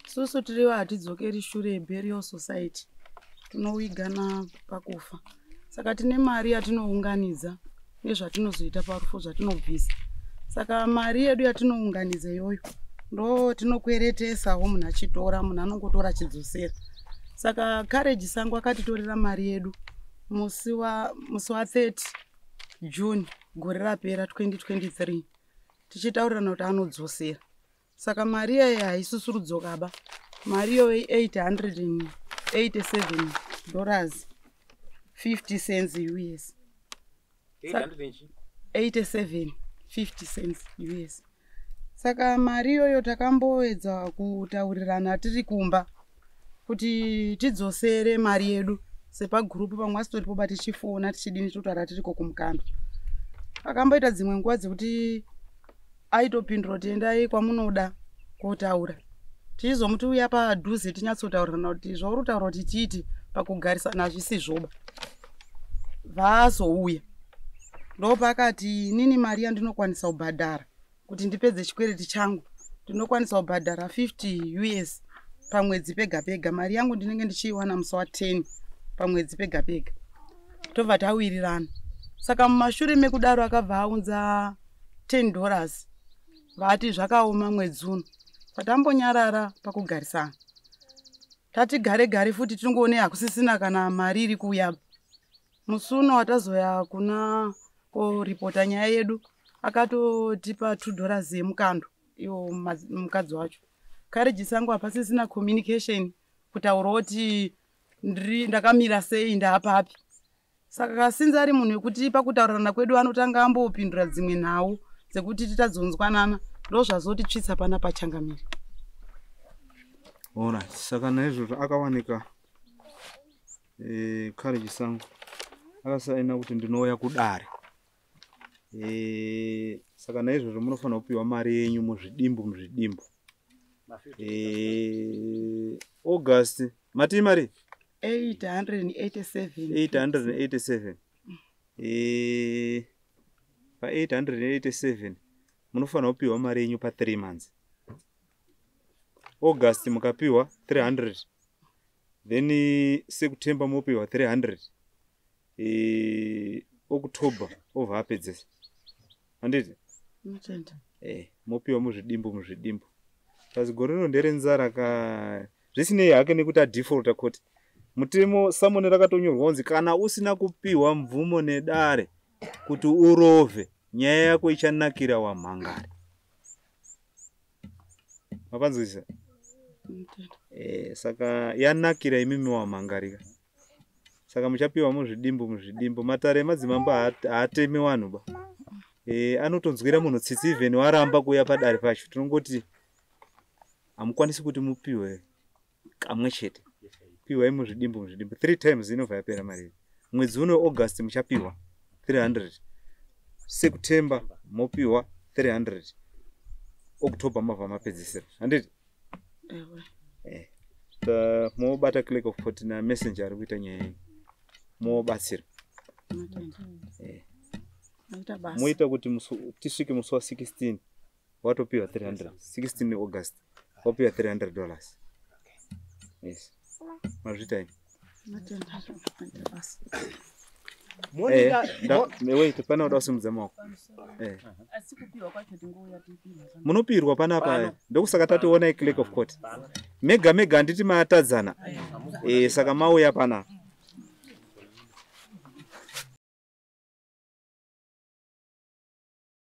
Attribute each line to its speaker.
Speaker 1: Susu tiriwo hatidzokeri shure, burial society tinowigana pakufa, saka tine mari yatinounganidza nezvatinozoita parufu zvatinobvisa. Saka mari yedu yatinounganidza iyoyo ndo tinokweretesawo munhu achitora, munhu anongotora achidzosera. Saka Courage Sango akatitorera mari yedu musi wa30 June gore rapera 2023, tichitaurirana kuti anodzosera. Saka mari iyayi haisisi kudzokaba. Mari iyoyo $887.50 US. 87 50 cents US. Saka mari iyoyo takamboedza kutaurirana tiri kumba kuti tidzosere mari yedu sepagurupu, pamwe asitoripo ba, tichifona, tichidini, totaura tiriko kumukando. Akamboita dzimwe nguva dzekuti aitopindura kuti endai kwamunoda kotaura, tichizomuti uya padhuze tinyatsotaurirana kuti zvauri kutaura kuti tiiti pakugarisana hazvisizvoba. Vaazouya, ndopakati inini mari yandinokwanisa kubhadhara kuti ndipedze chikwereti changu, ndinokwanisa kubhadhara 50 US pamwedzi pega pega. Mari yangu ndinenge ndichiiwana musi wa10 pamwedzi pega pega. Tobva tawirirana. Saka mumashure mekudaro akabva aunza $10, vati zvakaoma mwedzi uno. Patambonyarara pakugarisana, tati gare gare futi tingoone hakusisina kana mari iri kuuya. Musi uno watazoya kuna koripota nyaya yedu, akatotipa $2 yemukando iwo mukadzi wacho Courage Sango. Hapasisina communication kutaurawo kuti ndiri ndakamira sei, ndaapapi. Saka kasinzi ari munhu wekuti pakutaurirana kwedu anotanga ambopindura dzimwe nhau dzekuti titadzonzwanana, ndo zvazotitsvitsa pana pachangamiri.
Speaker 2: Alright, saka naizvozvo akawanika Courage Sango akasaina kuti ndinouya kudare. Saka naizvozvo munofanira kupiwa mari yenyu muzvidimbu muzvidimbu. August matii mari?
Speaker 1: 887.
Speaker 2: 887. Pa887 munofanira kupiwa mari yenyu pa3 months. August mukapiwa 300, then September mopiwa 300, October obva apedzesa, handiti?
Speaker 1: Notenda.
Speaker 2: Mopiwa muzvidimbu muzvidimbu. Pasi gore rino nderenzara ka. Zvisinei hake nekuti adefaulta court, mutemo summon rakatonyorwa kunzi kana usina kupiwa mvumo nedare kuti urove, nyaya yako ichanakira wamhangari. Mapanzwisisa?
Speaker 1: Notenda.
Speaker 2: Saka yanakira imimi wamhangarika, saka muchapiwa muzvidimbu muzvidimbu. Matare emadzimambo haatemi vanhu ba. Anotonzwira munhu tsitsi even waramba kuuya padare pacho. Tinongoti hamukwanisi kuti mupiwe kamwe chete, piwai muzvidimbu muzvidimbu. Three times inobva yapera mari iyi. Mwedzi uno August muchapiwa 300, September mopiwa 300, October mabva mapedzisira, handiti?
Speaker 1: Ewe.
Speaker 2: Mobata clerk of court namessenger ari kuita nyaya iyi, mobatsira.
Speaker 1: Notenda. Maita basa.
Speaker 2: Moita kuti tisvike musi wa16 watopiwa 300, 16 August wapiwa $300. Yes, mazvitai.
Speaker 1: Notenda, maita basa.
Speaker 3: Monika.
Speaker 2: Wait, pane uda kusimudza maoko.
Speaker 1: Asi kupiwa kwacho tingouya tipiwa?
Speaker 2: Munopirwa panapa, ndokusaka tationai clerk of court mega mega, handiti? Matadzana, saka mauya panapa.